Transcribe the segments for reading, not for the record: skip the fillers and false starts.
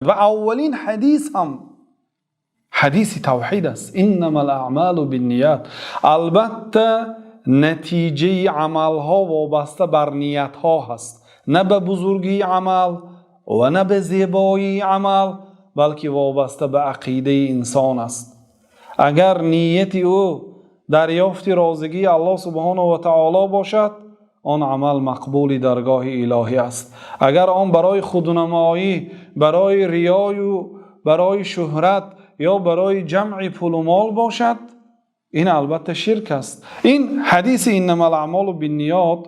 Ва аввалин ҳадис ҳам ҳадиси тавҳид аст: إنما الأعمال بالنيات. Албатта, натиҷаи амалҳо вобаста бар ниятҳо ҳаст, на ба бузургии амал ва на ба зебоии амал, балки вобаста ба ақидаи инсон аст. Агар нияти ӯ дарёфти розигии Аллоҳ سبحانه وتعالى бошад, он амал мақбули даргоҳи илоҳӣ аст. Агар он барои худнамоӣ, барои риёю барои шӯҳрат ё барои ҷамъи пулу мол бошад, ин албатта ширк аст. Ин ҳадиси إنما الأعمال بالنيات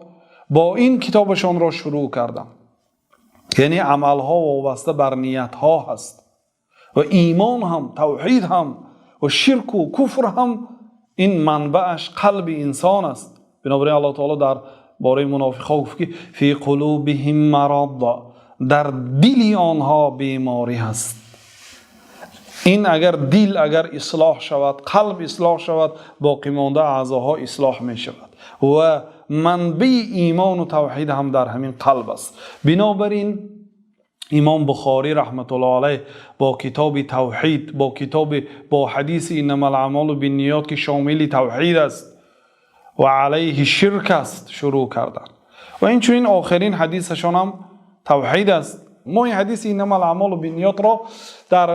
бо ин китобашонро шурӯъ кардам, яъне амалҳо вобаста бар ниятҳо ҳаст ва имон ҳам, тавҳид ҳам ва ширку куфр ҳам, ин манбааш қалби инсон аст. Бинобар ин Аллоҳ таоло дар бораи мунофиқҳо гуфт, ки في قلوبهم مرض, дар дили онҳо беморӣ ҳаст. Ин агар дил агар ислоҳ шавад, қалб ислоҳ шавад, боқимонда аъзоҳо ислоҳ мешавад ва манбаи имону тавҳид ҳам дар ҳамин қалб аст. Бинобар ин имом Бухорӣ رحمة الله عليه бо китоби тавҳид, бо китоби бо ҳадиси إنما الأعمال بالنيات, ки шомили тавҳид аст ва алайҳи ширк аст, шурӯъ карданд. Ва инчунин охирин ҳадисашон ҳам тавҳид аст. Мо ин ҳадиси إنما الأعمال بالنيات ро дар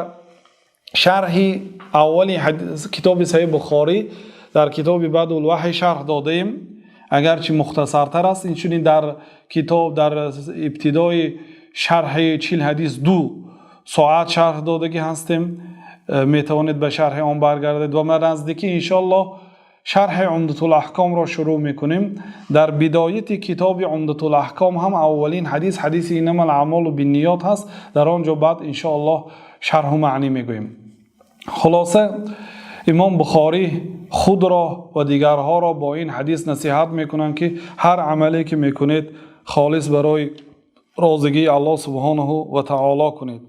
шарҳи аввали китоби Саҳиҳ Бухорӣ, дар китоби Бадъ ул-ваҳй шарҳ додаем, агарчи мухтасартар аст. Инчунин дар китоб, дар ибтидои шарҳи 40 ҳадис 2 соат шарҳ додагӣ ҳастем. Метавонед ба шарҳи он баргардед. Ва ба наздикӣ, иншоаллоҳ, шарҳи Умдатулаҳкомро шурӯъ мекунем. Дар бидояти китоби Умдатулаҳком ҳам аввалин ҳадис ҳадиси إنما الأعمال بالنيات ҳаст. Дар он ҷо баъд, иншоаллоҳ, шарҳу маънӣ мегӯем. Хулоса, имом Бухорӣ худро ва дигарҳоро бо ин ҳадис насиҳат мекунанд, ки ҳар амале ки мекунед, холис барои розигии Аллоҳ سبحانه وتعالى кунед.